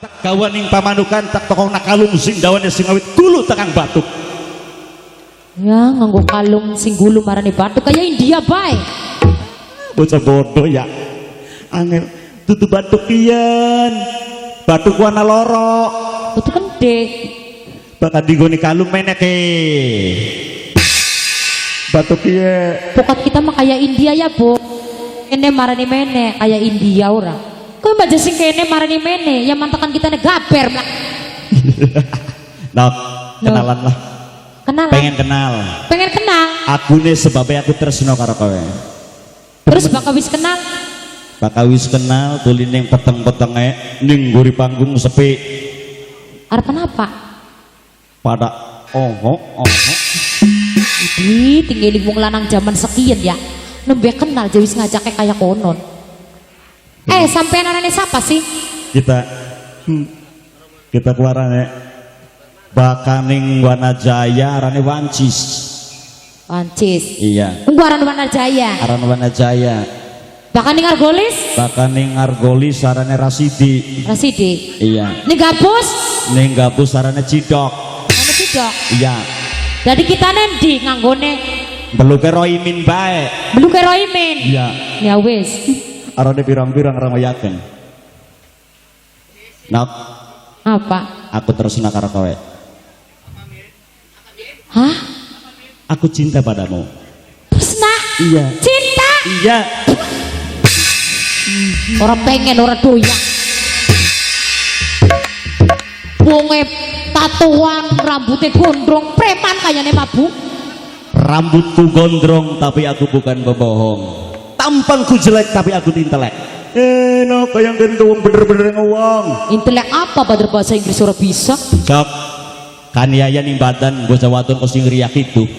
Tak gawaning pamanukan tak tokong nakalung sing dawane sing awit gulu tekang batuk. Ya nganggo kalung sing gulu marani batuk kaya India bae. Bocah bodoh ya. Angel tutu batuk kian. Batuk warna loro. Itu kende. Bakal digoni kalung meneke. Batuk kiye. Pokat kita mah kaya India ya, Bu. Kene marani mene kaya India ora. Kowe mah sing kene marani mene, ya mantakan kita ne gaber lah. Nah, kenalan lah. Kenalan. Pengen kenal. Pengen kenal. Akune sebabnya aku tresno karo kowe. Terus bakal wis kenal. Bakal wis kenal tuli ning peteng-petenge ning ngguri panggung sepi. Arep apa? Pada oho oho. Idi tinggal wong lanang zaman sekian ya. Nembe kenal jadi wis ngajake kaya konon. Eh, sampean arane siapa sih? Kita kita keluarane bakaning Wanajaya arane Wancis. Wancis. Iya. Tunggu aran Wanajaya. Aran Wanajaya. Bakaning Argolis? Bakaning Argolis arane Rasidi. Rasidi. Iya. Ning Gabus? Ning Gabus arane Cidok. Ane Cidok. Iya. Jadi kita nendi nganggone Beluke Roimin bae. Beluke Roimin. Iya. Ya wis. Arane pirang-pirang ra yakin. Nah, Apa? aku tresna karo kowe. Hah? Aku cinta padamu. Tresna? Iya. Cinta? Iya. Ora pengen ora doyan. Wonge tatoan, rambutnya gondrong, preman kayane mabuk. Rambutku gondrong tapi aku bukan pembohong. Tampangku jelek tapi aku intelek. Eh, no, kayang kene wong bener-bener ngewong. Intelek apa pada bahasa Inggris ora bisa? Cok. Kaniaya ning badan bocah wadon kok sing riak itu.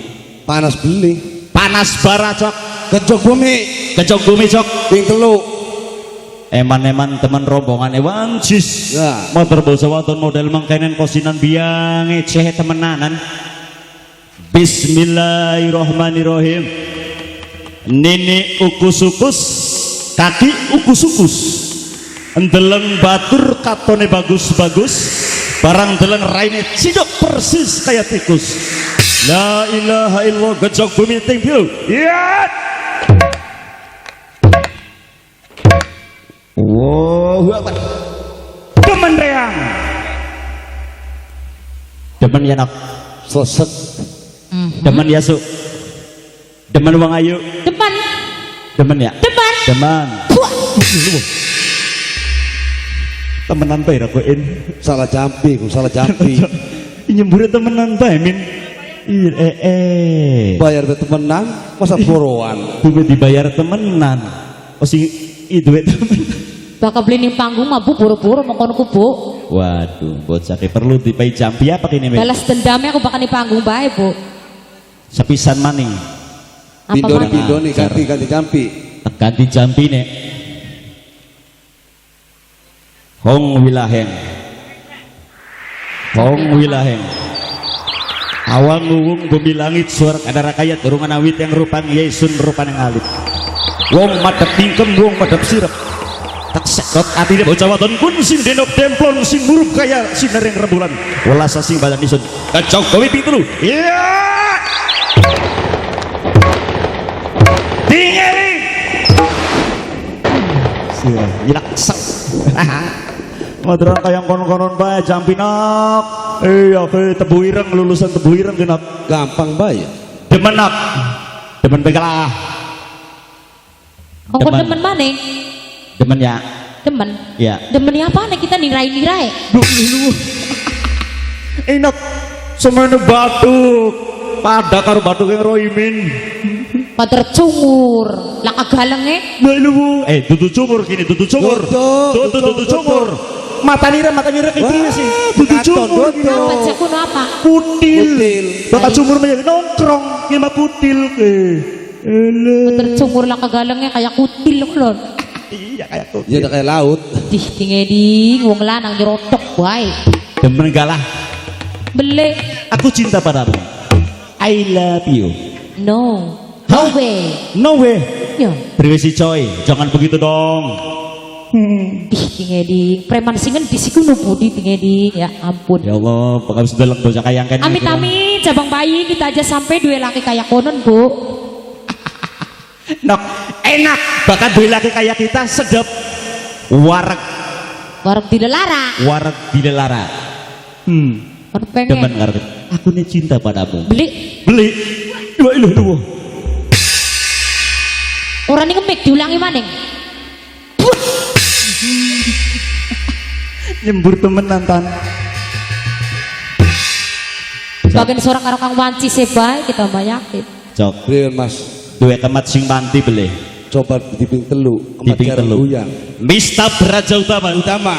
Panas beli. Panas bara, Cok. Kejok bumi. Kejok bumi, Cok. Ping telu. Eman-eman teman rombongan ewan cis. Ya. Motor bocah wadon model mangkenen kosinan biang ceh temenanan. Bismillahirrahmanirrahim. Nini ukus-ukus, kaki ukus-ukus. Ndeleng batur katone bagus-bagus, barang deleng raine cidok persis kayak tikus. La ilaha illallah gejok bumi ting pilu. Ya. Allahu akbar. Demen reang. Demen ya nak. Sesek. Demen ya su. Demen wong ayu. Depan, Demen ya. depan. Demen. Buah. Temenan bae ra kowe in. Salah jampi, ku salah jampi. Nyembure temenan bae min. Iya eh eh. Bayar temenan, masa boroan. Bumi dibayar temenan. Oh sing i duit temenan. Bakal beli ning panggung mah Bu boro-boro mengkono ku Bu. Waduh, bocah ki perlu dipai jampi apa kini min? Balas dendamnya aku bakal ning panggung bae, Bu. Sepisan maning. Apa Pindoni maning? pindoni ganti ganti jampi. Ganti jampi nek. Hong wilaheng. Hong wilaheng. Awang nguwung bumi langit suara kadara kayat burungan awit yang rupan yesun rupan yang alit. Wong madep mingkem wong madep sirep. Tak sekot atine bocah wadon kun sing denok demplon sing murup kaya sinar yang rembulan. Welas sing badan isun. Kacau kowe ping telu. Iya. Dingeri. Sirah nyilak sak. Madran kayang konon-konon bae jampinak. Iya ke tebu ireng lulusan tebu ireng genap. Gampang bae. Demenak. Demen begalah. Kongkon Demen. demen maning? Demen ya. Demen. Ya. Demen apa nih kita nirai-nirai? Duh, lu. Enak. Semene batuk. Pada karo batuk yang Roimin. Pater cungur, lah kagalenge. Nah, lu. Eh, dudu cumur kini, dudu cumur. Dudu, Dudu dudu cumur. Mata nira kayak gini sih. Dudu katon, cumur. dudu. Apa jakuno apa? Putil. Putil. Bapak cumur menjadi nongkrong, ki mah putil ke. Ele. Pater cungur lah kagalenge kayak kutil lho. Iya kayak kutil. Ya udah kayak laut. Dih tingedi wong lanang nyerotok wae. Demen galah. Beli. Aku cinta padamu. I love you. No. No Hah? way. No way. Ya. Priwesi coy, jangan begitu dong. Ih, tingeding. Preman singen di siku Budi tingeding. Ya ampun. Ya Allah, bakal sudah bocah kayang kan. Amit amit cabang bayi kita aja sampai dua laki kayak konon, Bu. Nok, enak. Bahkan dua laki kayak kita sedap. Wareg, Wareg dilelara. Wareg dilelara. Kon pengen. Demen ngerti. Aku nih cinta padamu. Beli. Beli. Dua iluh dua. Orang ini ngemik diulangi maning. Nyembur temenan tan. Bagian suara karo Kang Wanci sebae kita mah yakin. Cok, Priwen Mas, duwe kemat sing panti beli. Coba diping telu, kemat Diping jaran telu. guyang. Mista Braja Utama. Utama.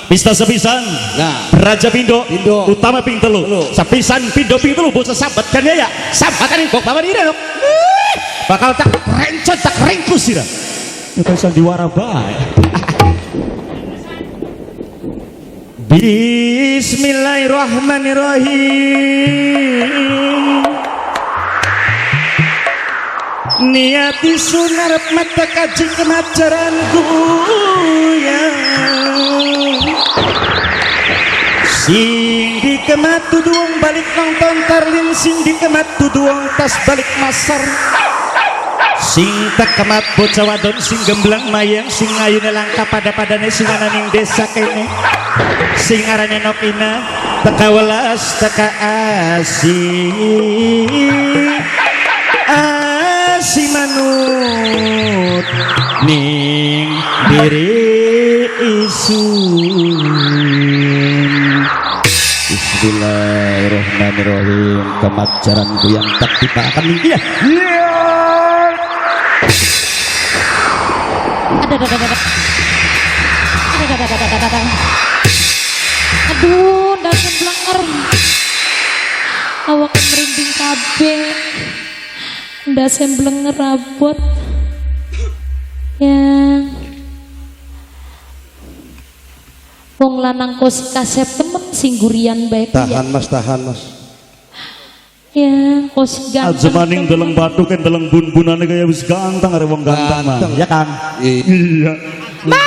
Mista sepisan. Nah. Braja Pindo. Pindo. Utama ping telu. Telu. Sepisan pindo ping telu bocah sambat kan ya ya. Sambatan kok bawa diri dok. Bakal tak rencot tak ringkus sira. Ya kan sandiwara bae. Bismillahirrahmanirrahim. Niati sunarep mata kaji kemajaran guyang. Sing dikemat duduang balik nonton tarlin, sing dikemat duduang tas balik masar. Sing tekemat bocah wadon sing gemblang mayang sing ayune langka pada-padane sing ana ning desa kene. Sing arane Nopina teka welas teka asih. Asih manut ning diri isun. Bismillahirrahmanirrahim. Kemat jaran guyang tak tiba akan minggi ya. Ada ada ada ada. Ada ada ada ada ada. Aduh, dasar blenger. Awak merinding kabeh. Ndase blenger abot. Ya. Wong lanang kos kasep temen sing gurian bae ku ya. Tahan Mas, tahan Mas. Ya, kos ganteng. Aja maning deleng batu kan deleng bun-bunane kaya wis ganteng arep wong ganteng mah. Ganteng. Ya Kang. Iya. Iya. Mas!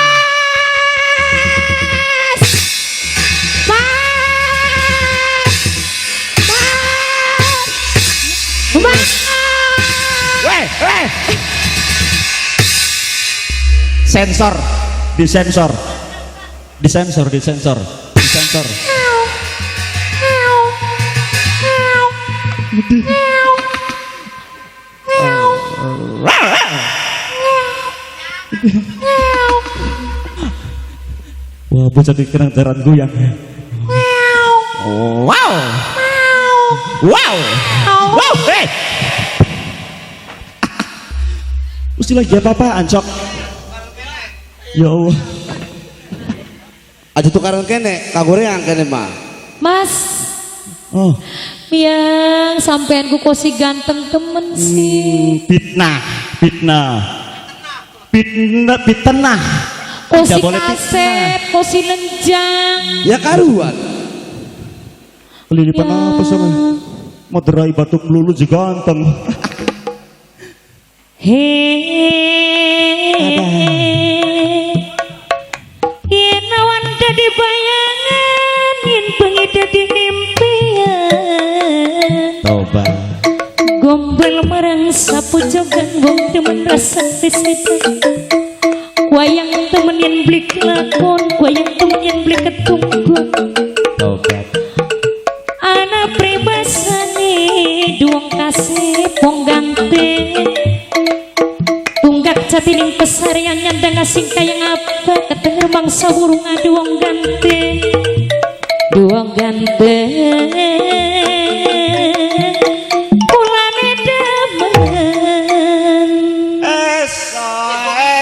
Mas! Mas! Mas! Weh, weh. Sensor, disensor. Disensor, disensor, disensor. Wah, bocah dikenang jaran guyang. Wow. Wow. Wow, eh. Mesti lagi apa-apaan, Cok? Ya Allah. Aja tukaran kene, kanggo reang kene mah. Mas, Oh, yang sampean ku kosi ganteng temen sih. fitnah, fitnah. Fitnah, fitnah. Kosi Tidak boleh kasep, kosi lenjang. Ya karuan. Kelilipan Ya. apa sih? Mau derai batuk lulu juga ganteng. He. Yen awan dadi bayangan, yen bengi dadi impian. Toba. Gombal marang sapujogan wong temen rasa setan. Wayang temen yen beli kelakon, wayang temen yen beli ketunggon. Tobat. Ana pribasane duwong kasih wong ganteng. Tunggak jatining pesarian nyandang asing kaya ngapa ketenger mangsa burung adu wong ganteng. Duwong ganteng. Kulane demen. Eso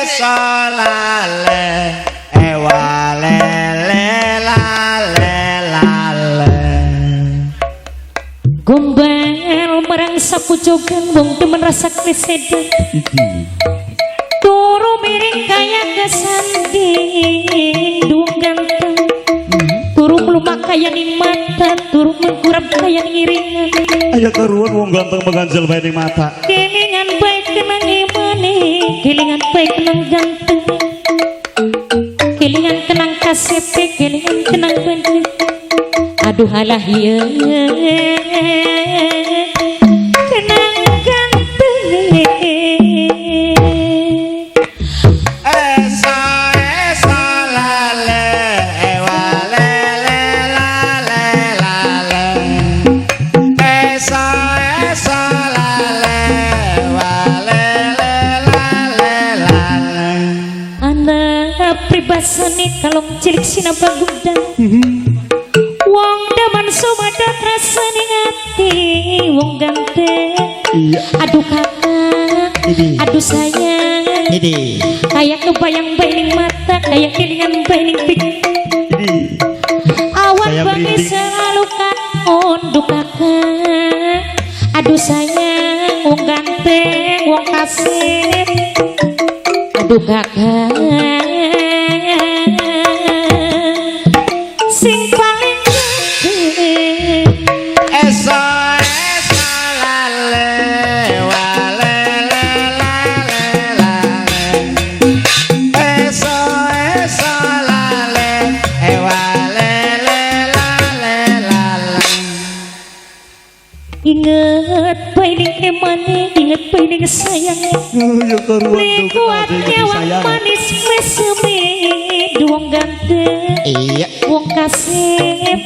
eso lale ewale le lale lale. Gombal marang sapujogan wong demen rasa klesedan. Iki. Turu miring kaya kesanding duwong ganteng. Turu mlumak kaya ning mata, turu mengkurap kaya ning iringan. Ayo karuan wong ganteng mengganjel bae ning mata. Kelingan bae kenang imane, kelingan bae kenang ganteng. kasepe kelingan kenang banteng. Aduh alah ieu kenang ganteng. Esa esa lale ewa lele lale lale. Esa esa lale ewa lele lale lale. Anak pribasane kalong cilik sinabagundang. Wong daman sumadak rasane ati wong ganteng. Iya. Aduh kakak, Ini. aduh sayang. Ini. Kayak kebayang baining mata, kayak kelingan baining pikir. Ini. Awan Saya bagi merinding. selalu kaon duh kakak. Aduh sayang, wong ganteng, wong kasih. Aduh kakak, sing paling ganteng. Esa esa lale ewa lele lale lale. Esa esa lale ewa lele lale lale. Inget baining emane, inget baining sayang. Ya karuan Beli kuat nyawang manis meseme wong ganteng. Iya. Wong kasep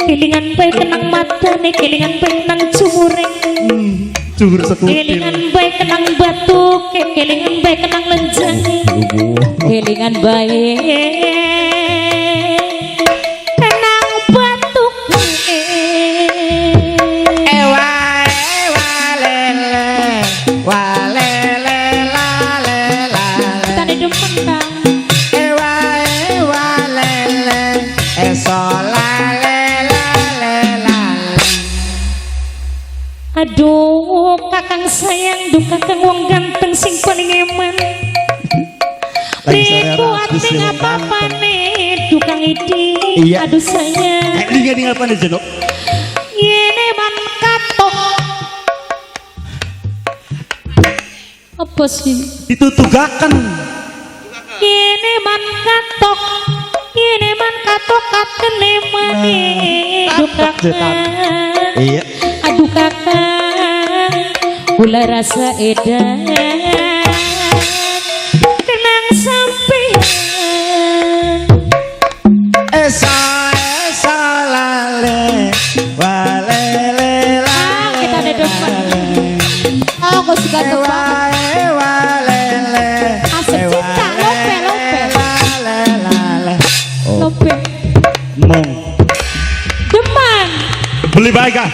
kelingan bae kenang matane, kelingan bae kenang cumure, Cubur sekutil. Kelingan bae kenang batuk, kelingan bae kenang lenjange, kelingan bae kenang batuk. Ewa ewa lele wa lele lale lale. Kita demen kang. Ewa ewa lele eso lale lale lale. Aduh kakang sayang, duh kakang wong ganteng sing paling eman. Lagi sore Kuat ratus ning wong apa-apane tukang idi. Iya. Aduh sayang. Eh, linga ning apa nih Jenok? Yene man katok. Apa sih? Ditutugaken. Yene man katok. Yene man katok katene mane. Duh Katok, kakang. Iya. Aduh kakang, kula rasa edan kenang sampean. Esa esa lale wa lele Ah, lale. kita ada depan. Oh, kok suka Ewa banget. ewa lele. Asep ewa cinta, lope, lope. lale lale. Oh. Lope. Mong. Deman. Beli baik ah.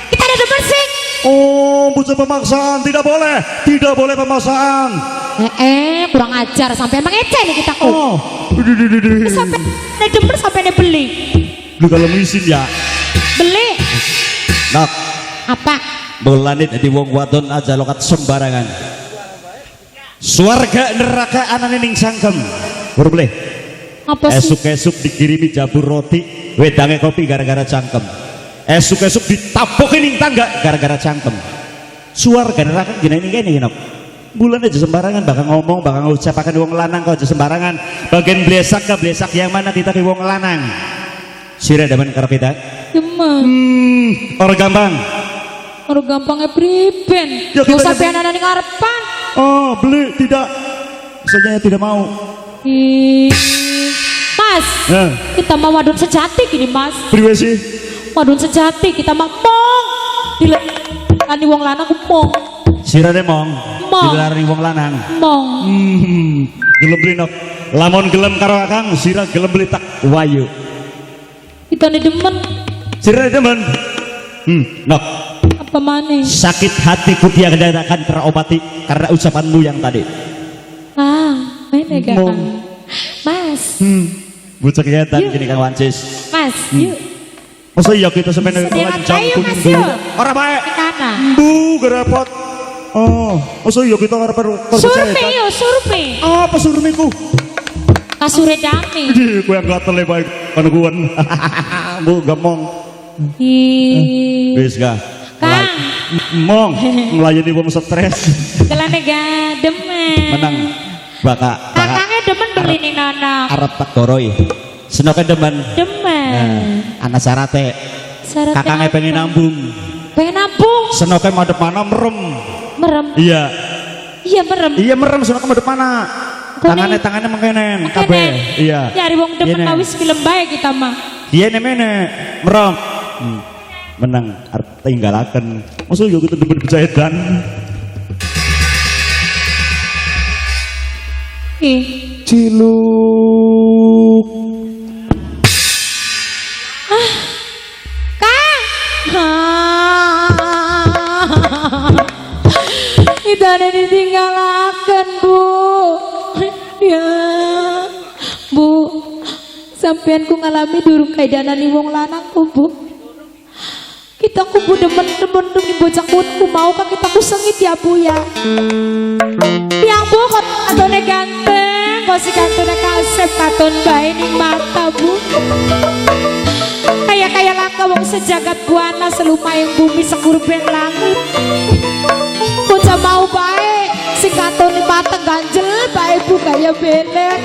Kita ada depan sih. Oh, bukan pemaksaan, tidak boleh, tidak boleh pemaksaan. Kurang ajar sampai emang ece nih kita kok. Oh, Sampai ada depan sampai ada beli. Lu kalau ngisin ya, Beli nak, apa? mulane dadi wong wadon aja lokat sembarangan. Suarga neraka anane ning sangkem. Baru boleh. Apa sih? Esuk-esuk dikirimi jabur roti, wedange kopi gara-gara cangkem. Esuk-esuk ditabokin ning tangga gara-gara cangkem. Suarga neraka gini ini gini gini. Bulan aja sembarangan, bakal ngomong, bakal ngucapakan wong lanang kau aja sembarangan. Bagian blesak ke blesak yang mana kita ke wong lanang. Sira demen karo kita. Demen. Orang gampang. Ora gampangnya priben. Ya, kita Gak usah anak ning ngarepan. Oh, beli tidak. Saja tidak mau. Ih. Mas, Nah, kita mau wadon sejati gini, Mas. priwe sih? Wadon sejati kita mah mong. Dilarani wong lanang ku mong. Sirane mong. Mong. Dilarani wong lanang. Mong. Gelem beli nok. Lamun gelem karo akang, sira gelem beli tak wayu. Kita nih demen Sira demen. Nok. apa maneh? Sakit hatiku tiada akan terobati karena ucapanmu yang tadi. Ah, mana gak? Mong. Mas, Bocah kegiatan Yuk. gini Kang Wancis. Mas, yuk. Masa iya kita sampai Sederhana lancang yuk, kuning Mas, dulu. yuk. Ora bae. Ke kanan. Bu, gerepot. Oh, masa iya kita arep Survei yuk, survei. Apa surmiku? Kasure dami. Ih, kowe yang gatel bae kono kuwen. Bu, gemong. Ih. Wis gak. Kang. Mong, nglayani wong stres. Kelane ga demen. Menang. Baka, baka. Kakangnya demen beli. beli ning nana. Arep tak doroi. Senoke demen. Demen. Nah, ana syarate. Syaratnya Kakange apa? pengen nambung. Pengen nambung. Senoke madhep mana merem. Merem. Iya. Iya merem. Iya merem senoke madhep mana. Kone- Tangane tangane mengkenen kabeh. Iya. Nyari wong demen Iya, mah wis film bae kita mah. Iya nemene merem. Menang arep tinggalaken. Masa yo kita demen bejaedan. Ih, Ciluk. Kang. Idane ditinggalaken, Bu. Ya. Bu, sampean ku ngalami durung kaidanani wong lanang ku, Bu. Kita ku bu demen-demen demi bocah ku mau kan kita ku sengit ya, Bu ya. Yang Bu kok katone ganteng, kok si kantone kasep katon bae ning mata, Bu. Kaya-kaya langka wong sejagat buana selumayang bumi sekurbeng langit. Bocah mau bae sing katone mateng ganjel bae Bu kaya belek.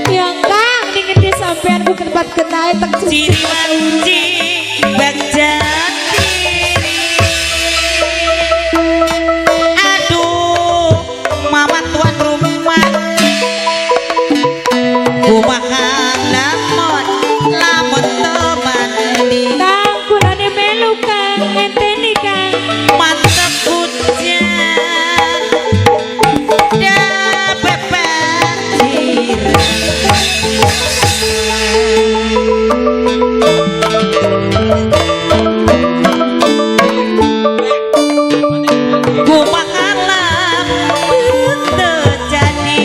Yang Kang ning ngendi sampean ku tempat kenae teng Ciri wanci bagja tiri. Aduh, mama tuan rumah. Kumaha lamun lamun teman di Kang kulane melu Kang ngenteni Kang. mantep hujan dapat kumaha lamun terjadi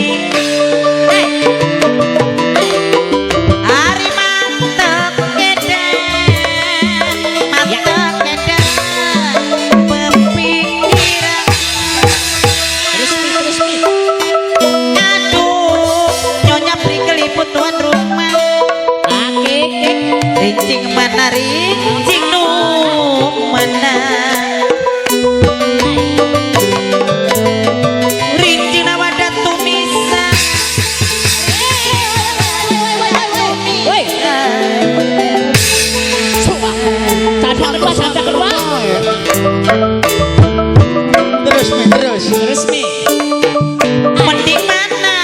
hari mantep ngeden pemikiran. Aduh, nyonya beri keliput tuan rumah. Rincing mana rincing nu mana. Rincing nawada tumisan. Woi. Tadi keluar. Terus Mi, terus. Resmi. Mending mana,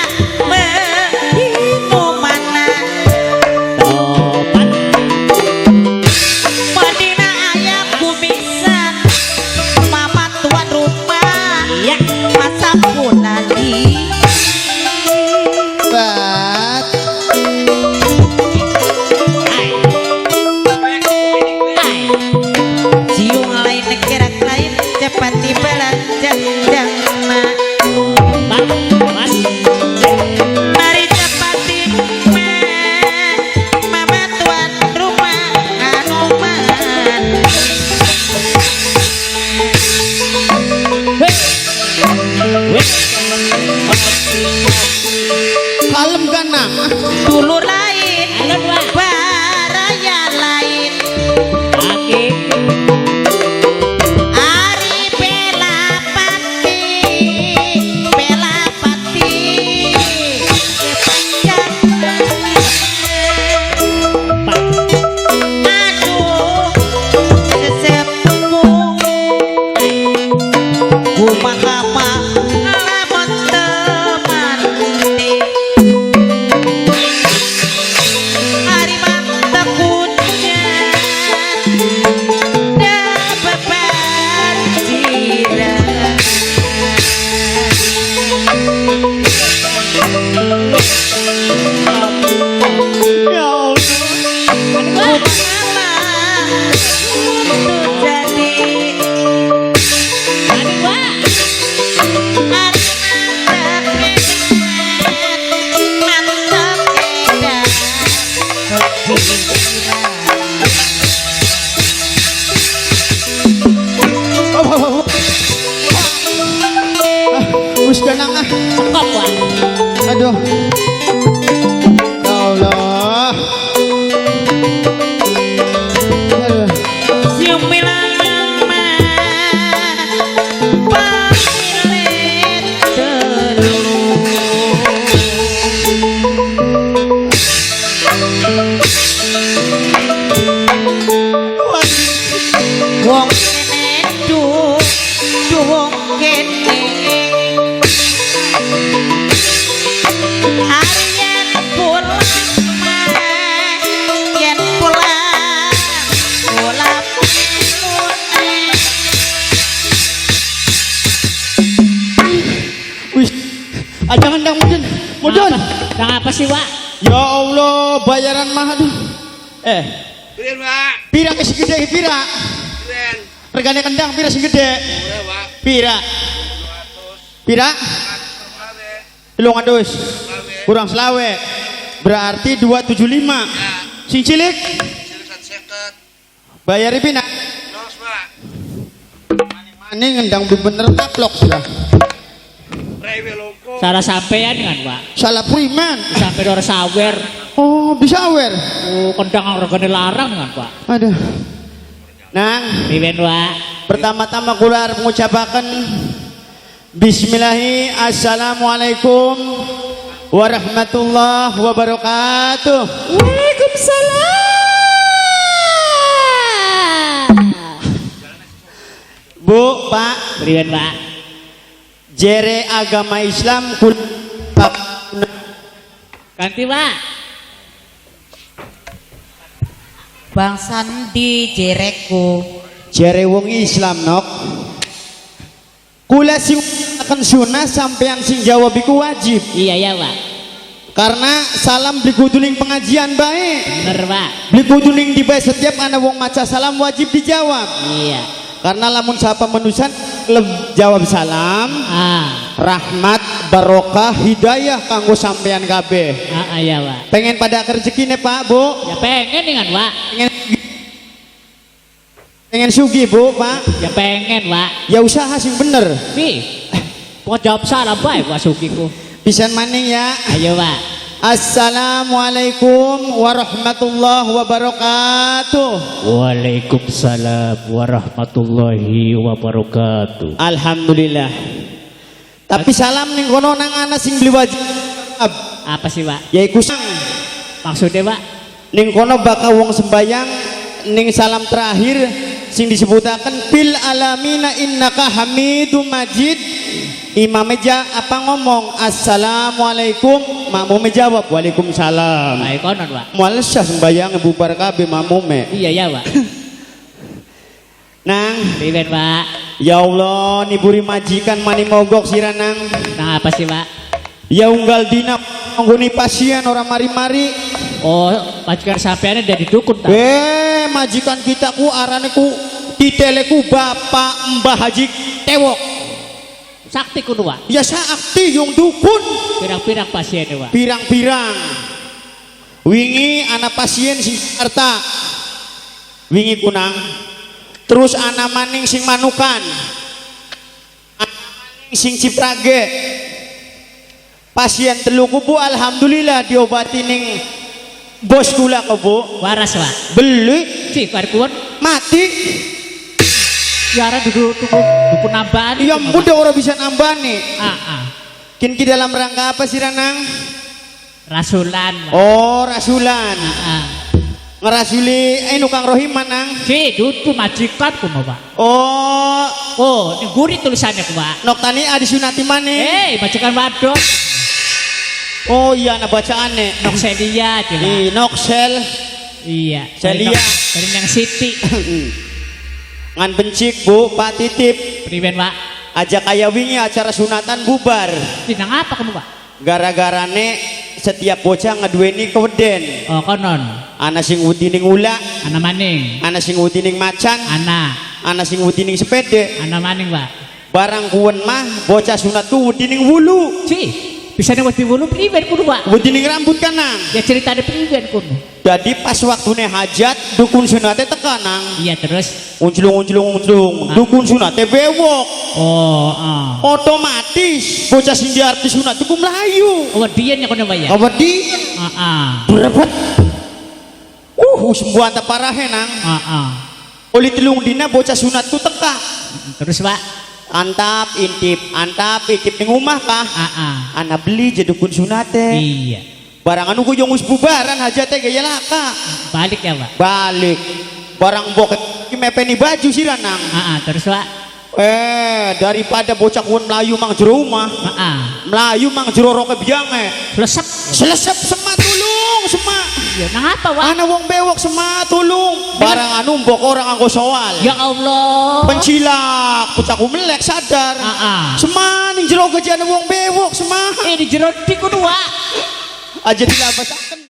mending mana. Topat. Madina ayah kumisan. Mama tuan rumah. Iya. Masa punani. Bat. Ai. Ai. Ciung lain gerak lain cepat dibelanja jana. Bat. Mas. Mari cepat di mama tuan rumah anuman. Weh. Weh. Kalem kan nak. Dulur lain, Alon wah. baraya lain. Oke. Ari bela pati, bela pati. Pak. Aduh, sesepuh. Kumaha lamun teman di. Ari mantep hujan dapat jiran. Ya Allah. Kumaha untuk jadi Aduh, wah. Ari mantep edan, mantep edan. Oh, oh, oh. Ah, wis ganang ah. Cekop wah. Aduh. Ya Allah. Aduh. Siumilang pamilit telu. sih, Wak? Ya Allah, bayaran mah aduh. Eh, Piren, Pak. pira ke sing gede pira? Piren. Regane kendang pira sing gede? Boleh, Pak. Pira? Pira? 300. Kurang selawe. Berarti 275. Sing cilik bayar pina? Los, Pak. Maning ngendang bener taplok sudah. Prewe longko. Salah sampean kan, Pak. Salah priman. Sampai ora sawer. Oh, bisa awer. Oh, kendang regane larang kan, Pak. Aduh. Nang, Priwen, Wak? pertama-tama kula arep ngucapaken Bismillahi assalamualaikum warahmatullahi wabarakatuh. Waalaikumsalam. Bu, Pak, Priwen, Pak? jere agama Islam kula Ganti, Pak. Bangsa endi jereku? jere wong Islam nok. Kula sing akan sunah sampean sing jawab iku wajib. Iya, ya, Pak. Karena salam beli kudu ning pengajian bae. Bener, Pak. Beli kudu ning dibae setiap ana wong maca salam wajib dijawab. Iya. Karena lamun sapa manusia jawab salam, Ah, rahmat, barokah, hidayah kanggo sampean kabeh. ah, ah, ya, Pak. Pengen pada rezekine Pak, Bu? Ya pengen dengan, Pak. Pengen pengen sugih, Bu, Pak. Ya pengen, Pak. Ya usaha sing bener. Pi. Kok jawab salah bae Pak Sugiku. Pisan maning ya. Ayo, Pak. Assalamualaikum warahmatullahi wabarakatuh. Waalaikumsalam warahmatullahi wabarakatuh. Alhamdulillah. Tapi salam ning kono nang ana sing beli wajib. Apa sih, Pak? Yaiku sang Maksudnya, Pak? ning kono bakal wong sembayang ning salam terakhir sing disebutaken fil alamina innaka hamidum majid. Imam meja apa ngomong assalamualaikum, makmume jawab waalaikumsalam. Ayo konon, Pak. Mual sah sembayang bubar kabeh makmume. Iya, ya, Pak. Nang, Priwen, Pak. ya Allah niburi majikan mani mogok sira nang. Nah, apa sih, Pak? Ya unggal dina nggoni pasien orang mari-mari. Oh, majikan sampeannya dari dukun, tak? Eh, majikan kita ku arane ku titele ku Bapak Mbah Haji Tewok. Sakti kudu, Pak. Ya sakti yung dukun Pirang-pirang pasien, Pak. pirang-pirang. Wingi ana pasien sing Jakarta. Wingi kunang. Terus ana maning sing Manukan. Ana maning sing Ciprage. Pasien telu ku Bu alhamdulillah diobati ning bos kula ko Bu. Waras, Pak. Beli Si, bar kuwon mati. siaran duduk tunggu dukun nambahan. Ya mudah orang bisa nambah nih. Ah, ah. Kin ki dalam rangka apa sih Ranang? Rasulan, Pak. Oh, rasulan. Ah, ah. Ngerasuli nukang rohiman nang. Si, dudu majikan ku mau, Pak. Oh, Oh, ini gurih tulisannya ku, Pak. noktani adi sunati mane. Eh, majikan wadon. Oh iya, nah bacaane. Nok Celia, aja, Pak. Di Noksel. Iya. Celia. Dari yang Siti. Ngan bencik Bu, Pak titip. Priwen, Pak. Aja kaya wingi acara sunatan bubar. Tinang apa kamu, Pak? Gara-garane setiap bocah ngeduweni keweden. Oh, konon. Ana sing wedi ning ula, Ana maning. ana sing wedi ning macan, Ana. ana sing wedi ning sepede. Ana maning, Pak. Barang kuwen mah bocah sunat ku wedi ning wulu. Si, bisa nih wedi wulu priwen kudu, Pak. Wedi ning rambut kanang. Ya ceritanya priwen kudu. Jadi pas waktune hajat dukun sunate teka nang. Iya, terus. Unclung unclung unclung. Dukun sunate bewok. Oh, ah. Otomatis bocah sing diarep disunat iku mlayu. Oh, wedian ya kono, Pak ya. Kewedian. Ah, ah. Berebut. Sembuhan tak parahe nang. Ah, ah. Oli telung dina bocah sunat ku teka. Terus, Pak. Antap intip, antap intip ning omah kah? Ah, ah. Ana beli je dukun sunate. Iya. Barang anu ku yung wis bubaran hajate gaya laka. Balik ya, Pak. Balik. Barang mbok iki mepeni baju sira nang. Ah, ah, terus, Pak. Eh, daripada bocah kuwen melayu mang jero omah, Ah, ah. melayu mang jero roke biange. Selesep. Selesep semak tulung, semak. Ya, nang apa, Pak? Ana wong bewok semak tulung. Barang anu mbok orang anggo soal. Ya Allah. Pencilak, bocahku melek sadar. Ah, ah. Semak ning jero gejane wong bewok semak. Eh, di jero di kudu, Pak. Aja dilabasaken.